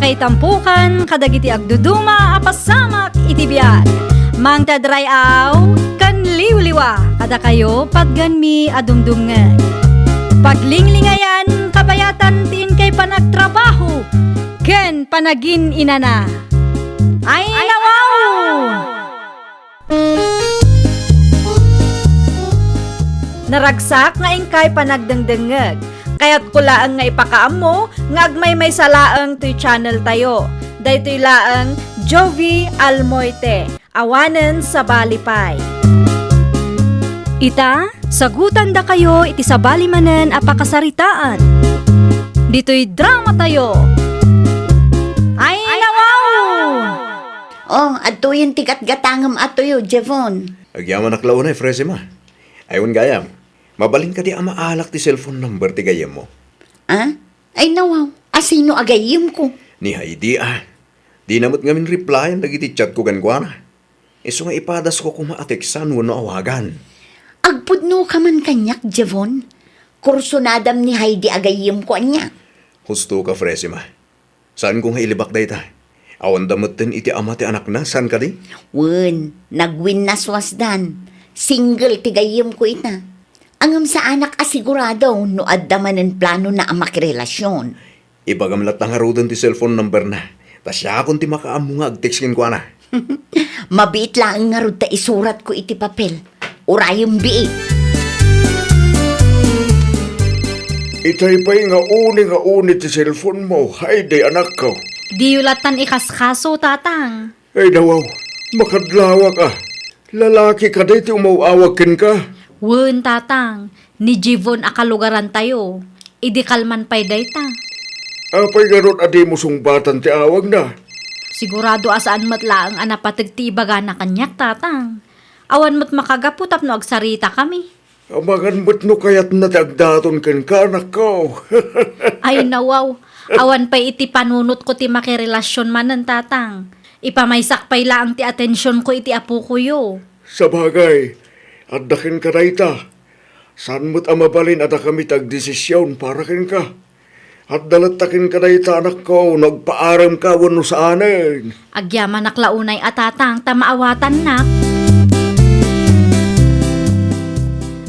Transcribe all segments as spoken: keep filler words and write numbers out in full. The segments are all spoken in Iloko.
Ay tampukan kadagiti agduduma a pasamak iti biag. Mangted ray-aw ken liwliwa kadakayo patgenmi a dumdumngeg. Paglinglingayan kabayatan ti inkay panagtrabaho ken panagin-inana. Ay, nawaw! Naragsak nga inkay panagdengdengngeg. Kayatko laeng nga ipakaammo nga agmaymaysa laeng toy channel tayo. Daytoy laeng Jovi Almoite, awanen sabali pay. Ita, sagutandakayo iti sabali manen a pakasaritaan. Ditoy drama tayo. Ay, nawaw! Oh, adtoyen ti gatgatangem a tuyo, Jevon. Agyamanak la unay, Fresima. Ay, wen gayam, mabalin kadi a maalak ti cellphone number ti gayyemmo? Ah? Ay, nawaw. Asino a gayyemko? Ni Heidi, ah. Dina met ngamin replyan dagiti chatko kenkuana. Isu nga ipadasko koma a teksan wenno awagan. Agpudnoka man kaniak, Jevon. Kursunadam ni Heidi a gayyemko ania. Husto ka, Fresima. Saanko nga ilibak dayta. Awanda metten iti ama ti anakna, saan kadi? Wen, nagwinnaswasdan. Single ti gayyemko ita. Ngem saanak a sigurado no adda manen planona a makirelasion. Ibagam latta ngaruden ti cellphone numberna. Ta siakon ti makaammo nga agtext kenkuana. Mabiit laeng ngarud ta isuratko iti papel. Urayem biit. Itay pay nga uni nga uni ti cellphone mo, Heidi, anakko. Diyo lattan ikaskaso, Tatang. Ay, nawaw, makadlawak, ah. Lalaki kadi ti umaw-awag kenka? Wen, Tatang. Ni Jevon a kalugarantayo. Idi kalman pay dayta. Apay ngarud a dimo sungbatan ti awagna? Sigurado a saan met laeng a napateg ti ibagana kaniak, Tatang. Awan met makagapu tapno agsaritakami. Amangan met no kayatna ti agdaton kenka, anakko. Ay, nawaw. Awan pay iti panunotko ti makirelasion manen, Tatang. Ipamaysak pay laeng ti atensionko iti apokoyo. Sabagay, adda kenka dayta. Saan met a mabalin a dakami ti agdesision para kenka. Adda latta kenka dayta, anakko, no agpaaremka wenno saanen. Agyamanak la unay a Tatang ta maawatannak.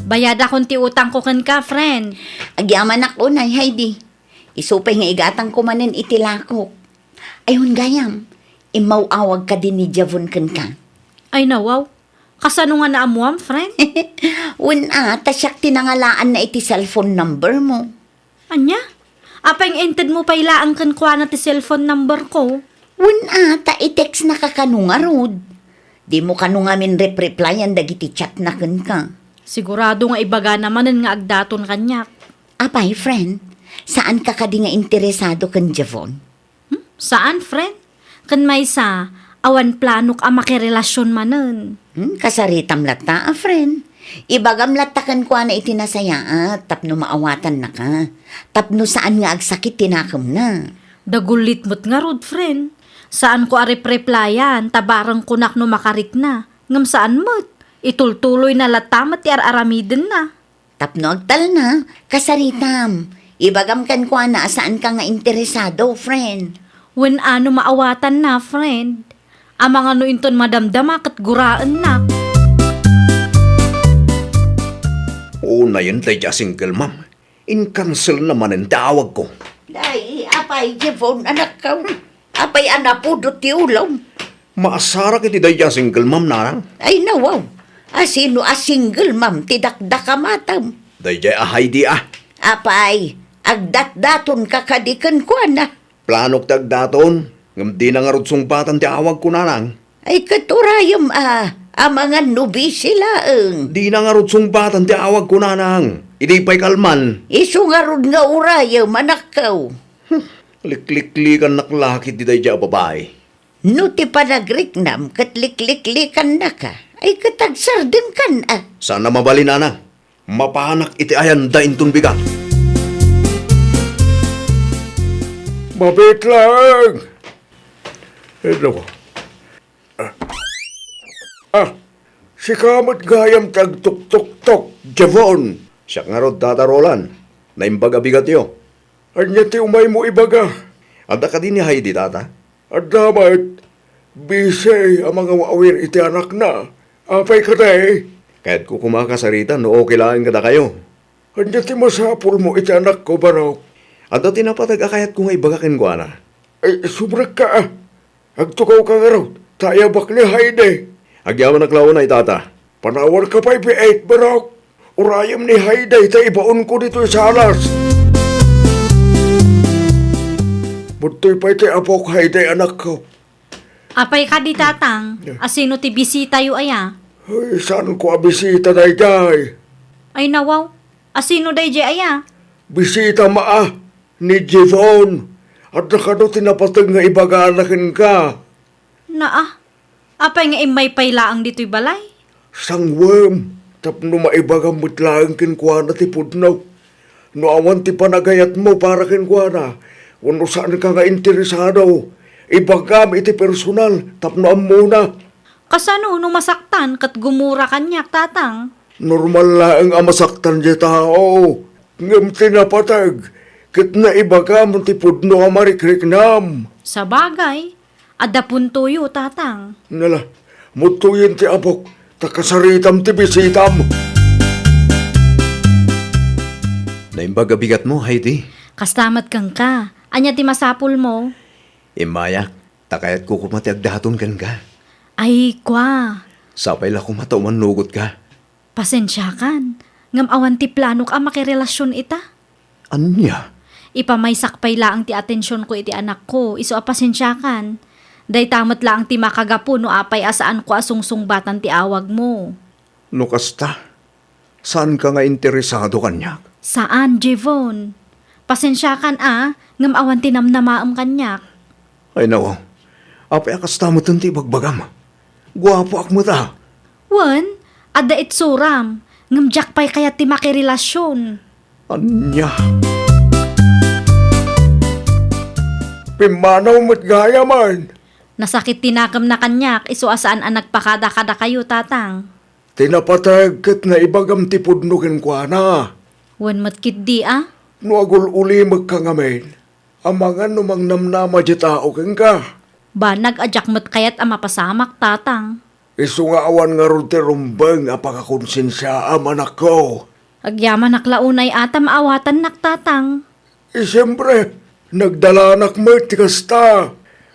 Bayadakon ti utangko kenka, friend. Agyamanak unay, Heidi. Isu pay nga igatangko manen iti lakok. Ay, wen gayam, immaw-awag kadi ni Jevon kenka? Ay, nawaw. Kasano nga naammuam, friend? Wen a, ta siak ti nangalaanna iti cellphone number mo. Ania? Apay nga intedmo pay laeng kenkuana ti cellphone number ko? Wen a, ta i-textnaka kano ngarud. Dimo kano ngamin repreplyan dagiti chatna kenka. Sigurado nga ibagana manen nga agdaton kaniak. Apay, friend, saanka kadi nga interesado ken Jevon? Hmm? Saan, friend? Ken maysa, awan planok a makirelasion manen. Hmm, kasaritam latta a friend. Ibagam latta kenkuana iti nasayaat tapno maawatannaka, tapno saan nga agsakit ti nakemna. Dagullit met ngarud, friend. Saanko a repreplayan ta bareng kunak no makarikna. Ngem saan met. Itultuloyna latta met ti ar-aramidenna. Tapno agtalna, kasaritam. Ibagam kenkuana a saanka nga interesado, friend. Wen a no maawatanna, friend. Amangan no inton madamdama ket guraennak. Unayen daydiay a single mom. Inkanselna manen ti awagko. Day, apay, Jevon, anakko. Apay a napudot ti ulom? Maasarak iti daydiay a single mom, nanang. Ay, nawaw. Asino a single mom ti dakdakamatam? Daydiay a Heidi a. Apay, agdatdatonka kadi kenkuana? Planok ti agdaton, ngem dina ngarud sungbatan ti awagko, nanang. Ay, ket urayem a, amangan no busy laeng. Dina ngarud sungbatan ti awagko, nanang. Idi pay kalman. Isu ngarud nga urayem, anakko. Hmm, likliklikannak la ketdi daydiay a babai. No ti panagriknam ket likliklikannaka, ay ket agsardengkan a. Saan a mabalin, nanang. Mapanak iti ayanda inton bigat. Mabiit laeng! Hello. Ah. Ah, sika met gayam ti agtuktoktok, Jevon. Siak ngarud, Tata Roland. Naimbag a bigatyo. Ania ti umaymo ibaga? Adda kadi ni Heidi, tata? Adda met. Busy a mangawawir iti anakna. Apay kadi? Kayatko koma a kasarita no okay laeng kadakayo. Ania ti masapulmo iti anakko, Barok? Adda ti napateg a kayatko nga ibaga kenkuana. Ay, sumrekka, a. Agtukawka ngarud, ta ayabak ni Heidi. Agyamanak la unay, tata. Panawanka pay, Barok. Urayem ni Heidi ta ibaonko ditoy salas. Madtoy pay ti apok, Heidi, anakko. Apay kadi, tatang? Asino ti bisitayo aya? Ay, saanko a bisita daydiay? Ay, nawaw. Asino daydiay aya? Bisita met ni Jevon. Adda kano ti napateg nga ibagana kenka. Naa, apay nga immay pay laeng ditoy balay? Sangwem, tapno maibagam met laeng kenkuana ti pudno. No awan ti panagayatmo para kenkuana, wenno saanka nga interesado, ibagam iti personal tapno ammona. Kasano no masaktan ket gumura kaniak, tatang? Normal laeng a masaktan ti tao, ngem ti napateg ket naibagam ti pudno a marikriknam. Sabagay, adda puntoyo, tatang. Nala, mudtoyen ti apok, ta kasaritam ti bisitam. Naimbag a bigatmo, Heidi. Kasta met kenka. Ania ti masapulmo? Immayak, ta kayatko koma ti agdaton kenka. Ay, kua. Sapay la koma ta umannugotka. Pasensiakan, ngem awan ti planok a makirelasion ita. Ania? Ipamaysak pay laeng ti atensionko iti anakko, isu a pasensiakan. Dayta met laeng ti makagapu no apay a saanko a sungsungbatan ti awagmo. No kasta, saanka nga interesado kaniak? Saan, Jevon. Pasensiakan a, ngem awan ti namnamaem kaniak. Ay, nawaw. Apay a kasta metten ti ibagbagam? Guapoak met a. Wen, adda itsuram, ngem diak pay kayat ti makirelasion. Ania? Pimmanaw met gayamen. Nasakit ti nakemna kaniak, isu a saan a nagpakada kadakayo, tatang. Ti napateg ket naibagam ti pudno kenkuana. Wen met ketdi a? No agul-ulimekka ngamin, amangan no mangnamnama ti tao kenka. Banag a diak met kayat a mapasamak, tatang. Isu nga awan ngarud ti rumbeng a pakakonsensiaam, anakko. Agyamanak la unay a ta maawatannak, tatang. Eh, siempre, nagdalanak met ti kasta.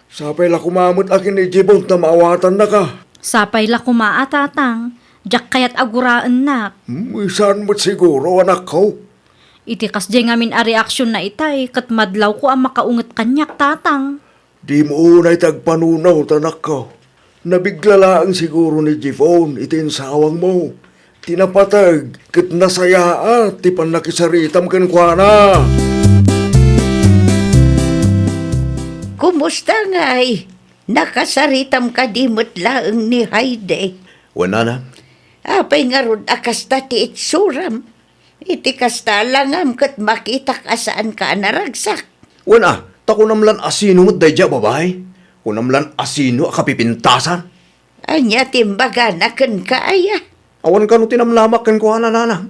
Sapay la koma met a ken ni Jevon ta maawatannaka. Sapay la koma a, tatang. Diak kayat a guraennak. Hmm, saan met siguro, anakko? Iti kasdiay ngamin a reaksionna itay, ket madlawko a makaunget kaniak, tatang. Dimo unay ti agpanunot, anakko. Nabigla laeng siguro ni Jevon iti insawangmo. Ti napateg ket nasayaat ti pannakisaritam kenkuana. Kumusta ngay? Nakasaritam kadi met laeng ni Heidi? Wen, nanang. Apay ngarud a kasta ti itsuram? Iti kasta, langam ket makitak a saanka a naragsak. Wen a, ta kunam lan asino met daydiay a babai? Kunam lan asino a kapipintasan? Ania ti imbagana kenka aya? Awan kano ti namnamak kenkuana, nanang.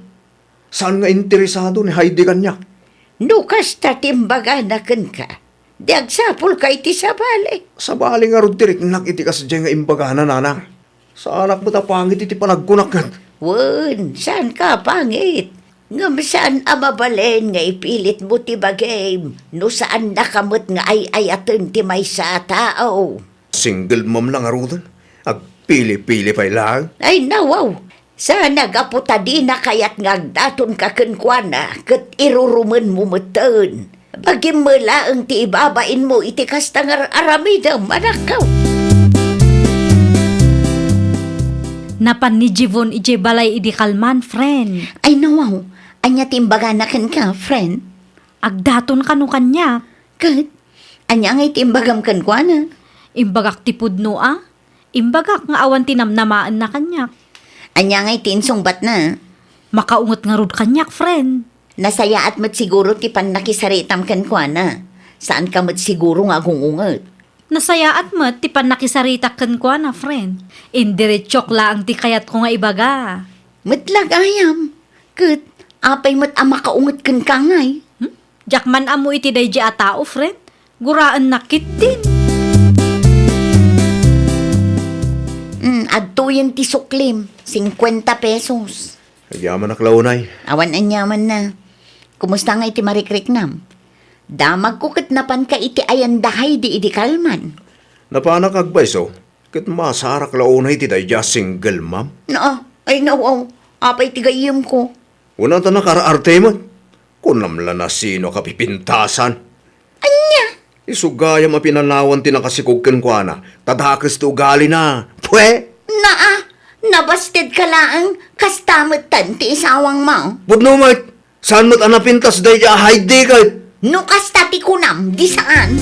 Saan nga interesado ni Heidi kaniak. No kasta ti imbagana kenka, di agsapulka iti sabali. Sabali ngarud ti riknak iti kasdiay nga imbagana, nanang. Saanak met a pangit iti panagkunak ket. Wen, saanka a pangit. Ngem saan a mabalin nga ipilitmo ti bagim no saannaka met nga ay-ayaten ti maysa a tao. Single mom la ngaruden. Agpili-pili pay laeng. Ay, nawaw! Saan a gapu ta dina kayat nga agdatonka kenkuana ket irurumenmo metten. Bagim met laeng ti ibabainmo iti kasta nga ar-aramidem, anakko. Napan ni Jevon idiay balay idi kalman, friend. Ay, nawaw. Ania ti imbagana kenka, friend? Agdaton kano kaniak. Ket, ania ngay ti imbagam kenkuana? Imbagak ti pudno a. Imbagak nga awan ti namnamaenna kaniak. Ania ngay ti insungbatna? Makaunget ngarud kaniak, friend. Nasayaat met siguro ti pannakisaritam kenkuana. Saanka met siguro nga agung-unget. Nasayaat met ti pannakisaritak kenkuana, friend. Indiretsuak laeng ti kayatko nga ibaga. Met la gayam. Ket, apay met a makaunget kenka ngay? Hmm? Diak man ammo iti daydiay a tao, friend. Guraennak ketdin. Mm, adtoyen ti suklim, singkuenta pesos. Agyamanak la unay. Awan aniamanna. Kumusta ngay ti marikriknam? Damagko ket napanka iti ayan da Heidi idi kalman. Napanak agpayso, ket masarak la unay ti daydi a single mom. Naa, ay nawaw, apay ti gayyemko? Kuna ta nakar-arte met. Kunam la nasino a kapipintasan. Ania? Isu gayam a pinanawan ti nakasikog kenkuana, ta dakes ti ugalina. Pwe! Naa, nabastedka laeng, kasta metten ti isawangmo. Pudno met, saan met a napintas daydi a Heidi ket? No kasta ti kunam, di saan.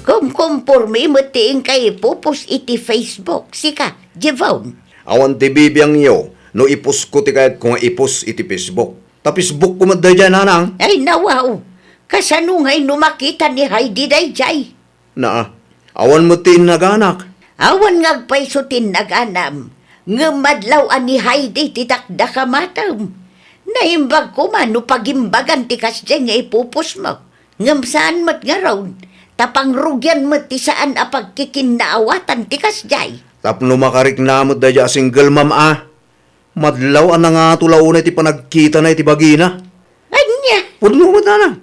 Kumkumpormi met ti inka ipupos iti Facebook, sika, Jevon. Awan ti bibiangyo no ipusko ti kayatko nga ipos iti Facebook. Ta Facebook ko met daydiay, nanang. Ay, nawaw. Kasano ngay no makita ni Heidi daydiay? Naa, awan met ti innaganak. Awan nga agpayso ti innaganam. Ngem madlaw a ni Heidi ti dakdakamatem. Naimbag koma no pagimbagan ti kasdiay nga ipupos mo. Ngem saan met ngarud, ta pangrugian met ti saan a pagkikinnaawatan ti kasdiay. Tapno makarikna met daydiay a single mom a. Madlaw a nangato la unay ti panagkitana iti bagina. Ania? Pudno met, nanang.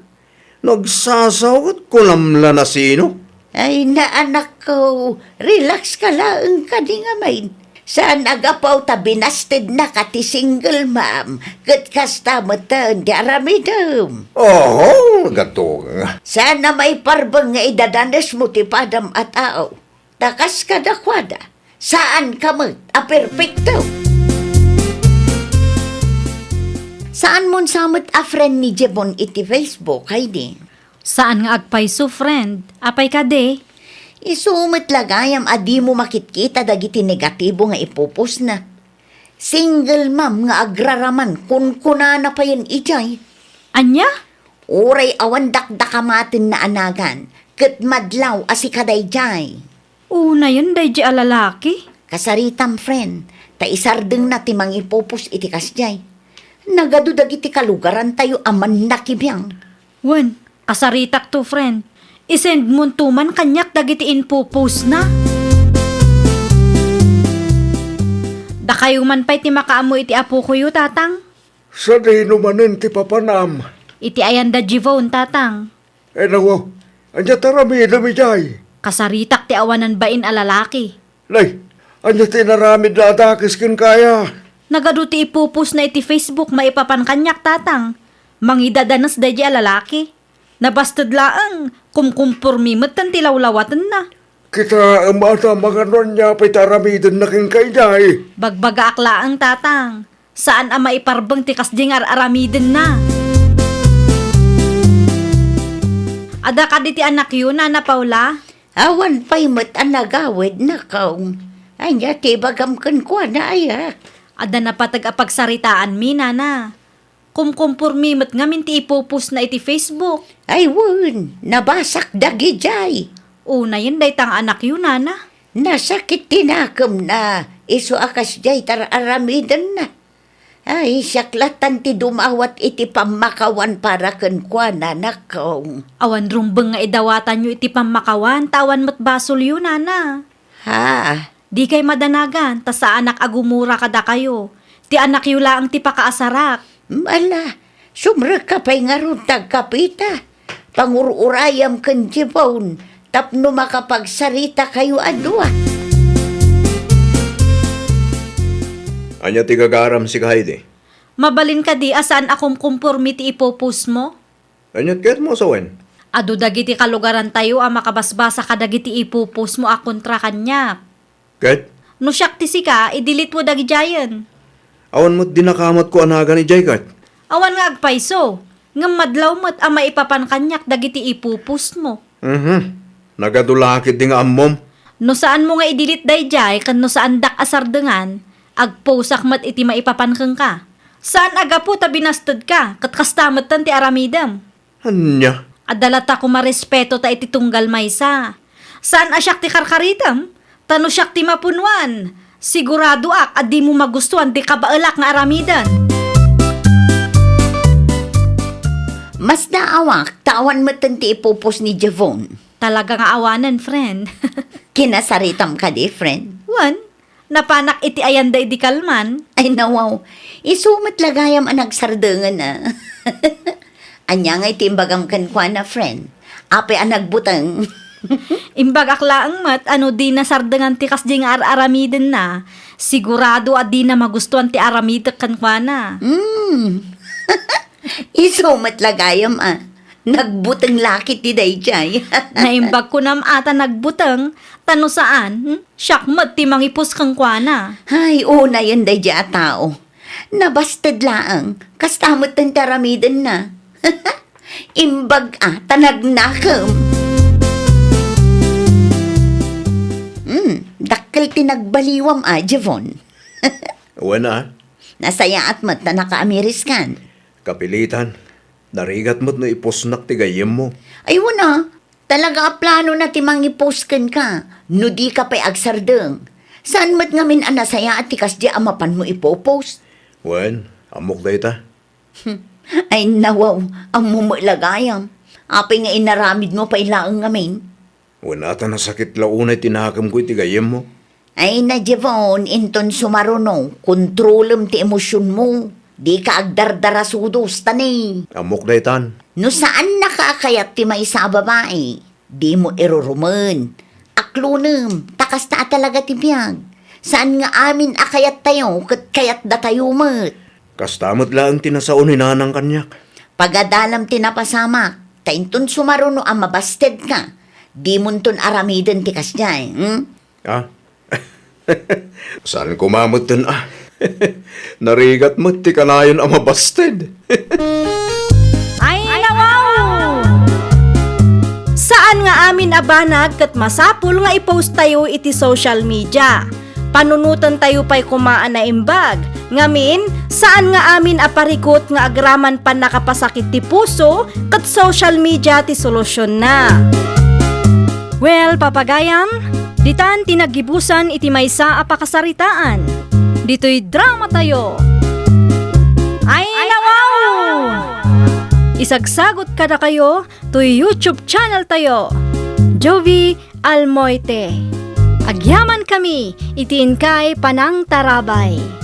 No agsasaw ket kunam la nasino. Ay, naanakko, relax ka laeng kadi ngamin. Saan a gapu ta binastednaka ti single mom, ket kasta metten ti aramidem. Oho, gatunga. Saan a maiparbeng nga idadanesmo ti padam a tao. Ta kas kadakuada, saanka met a perpekto. Saanmon sa met a friend ni Jevon iti Facebook, Heidi? Saan nga agpayso, friend. Apay kadi? Isu met la gayam a dimo makitkita dagiti negatibo nga ipupusna. Single mom nga agraraman, kunkunana payen idiay. Ania? Uray awan dakdakamatenna a nagan, ket madlaw a sika daydiay. Unayen daydiay a lalaki? Kasaritam, friend, ta isardengna ti mangipupos iti kasdiay. Nagadu dagiti kalugarantayo a mannakibiang. Wen, kasaritakto, friend. Isendmonto man kaniak dagiti impupusna. Dakayo man pay ti makaammo iti apokoyo, Tatang. Sadino manen ti papanam? Iti ayan da Jevon, Tatang. Ay, nawaw, ania ti aramidem idiay? Kasaritak ti awanan bain a lalaki. Nay, ania ti inaramidna a dakes kenka aya? Nagadu ti ipupusna iti Facebook maipapan kaniak, Tatang. Mangidadanes daydiay a lalaki. Nabasted laeng, kumkumpormi metten ti lawlawatenna. Kitaem a ta mangano ania pay ti aramidenna kenka idiay. Bagbagaak laeng, Tatang. Saan a maiparbeng ti kasdi nga ar-aramidenna. Adda kadi ti anakyo, Nana Paula? Awan pay met a nagawid, nakaw. Ania ti ibagam kenkuana, aya? Adda napateg a pagsaritaanmi, Nana. Kumkumpormi met ngamin ti ipupusna iti Facebook. Ay wen, nabasak dagidiay. Unayen dayta nga anakyo, Nana. Nasakit ti nakemna, isu a kasdiay ti ar-aramidenna. Ay, siak lattan ti dumawat iti pammakawan para kenkuana, nakaw. Awan rumbeng nga idawatanyo iti pammakawan, ta awan met basolyo, Nana. Ha? Dikay madanagan, ta saanak a gumura kadakayo. Ti anakyo laeng ti pakaasarak. Ala, sumrekka pay ngarud ti agkapita. Pangur-urayam ken Jevon tapno makapagsaritakayo a dua. Ania ti gagaram, sika Heidi? Mabalin kadi a saan a kumkumpormi ti ipupusmo? Ania ti kayatmo a sawen? Adu dagiti kalugarantayo a makabasbasa kadagiti ipupusmo a kontra kaniak. Ket? No siak ti sika, i-delete-mo dagidiayen. Awan met di nakamatko a nagan idiay ket? Awan nga agpayso, ngem madlaw met a maipapan kaniak dagiti ipupusmo. Mhm. Nagadu la ketdi nga ammom. No saanmo nga i-delete daydiay ken no saandak a sardengan, agposak met iti maipapan kenka. Saan a gapu ta binastedka, ket kasta metten ti aramidem. Ania? Adda latta koma respetota iti tunggal maysa. Saan a siak ti karkaritem, ta no siak ti mapunuan, siguradoak a dimo magustuan ti kabaelak nga aramiden. Masdaawak, ta awan metten ti ipopost ni Javon. Talaga nga awanen, friend. Kinasaritam kadi, friend? Wen, napanak iti ayanda idi kalman. Ay, nawaw. Isu met la gayam a nagsardengen, a. Ania ngay ti imbagam kenkuana, friend? Apay a nagbuteng? Imbagak laeng met a no dina sardengan ti kasdiay nga ar-aramidenna, sigurado a dina magustuan ti aramidek kenkuana. Hmm. Isu met la gayam, a. Nagbuteng la ketdi daydiay. Naimbag kunam a ta nagbuteng, ta no saan, hmm? Siak met ti mangipost kenkuana. Ay, unayen daydiay a tao. Nabasted laeng, kasta metten ti aramidenna. Imbag a, ta nagnakem. Hmm, dakkel ti nagbaliwam a, Javon. Wen a. Nasayaat met ta nakaamiriskan. Kapilitan, narigat met no ipostnak ti gayyemmo. Ay, wen a, talaga a planona ti mangipost kenka, no dika pay agsardeng. Saan met ngamin a nasayaat ti kasdi a mapanmo ipopost? Wen, ammok dayta. Ay, nawaw, ammom met la gayam. Apay nga inaramidmo pay laeng ngamin? Wen a ta nasakit la unay ti nakemko iti gayyemmo. Ay, na, Javon, inton sumaruno, kontrolem ti emosionmo. Dika agdardarasudos, ta ni. Ammok daytan. No saannaka a kayat ti maysa a babai, dimo irurumen. Aklonem, ta kasta a talaga ti biag. Saan nga amin a kayattayo ket kayatdatayo met. Kasta met laeng ti nasao ni nanang kaniak. Pagadalam ti napasamak, ta inton sumaruno a mabastedka, dimonton aramiden ti kasdiay, hmm? Ah? Saan koma metten a. Narigat met ti kanayon a mabasted. Ay, nawaw! Saan nga amin a banag ket masapul nga i-post tayo iti social media. Panunotentayo pay koma a naimbag. Ngamin, saan nga amin a parikut nga agraman pannakapasakit ti puso ket social media ti solusionna. Well, papagayam, ditan ti naggibusan iti maysa a pakasaritaan. Ditoy drama tayo. Ay, nawaw! Isagsagot kadakayo toy YouTube channel tayo, Jovie Almoite. Agyamankami iti inkay panangtarabay.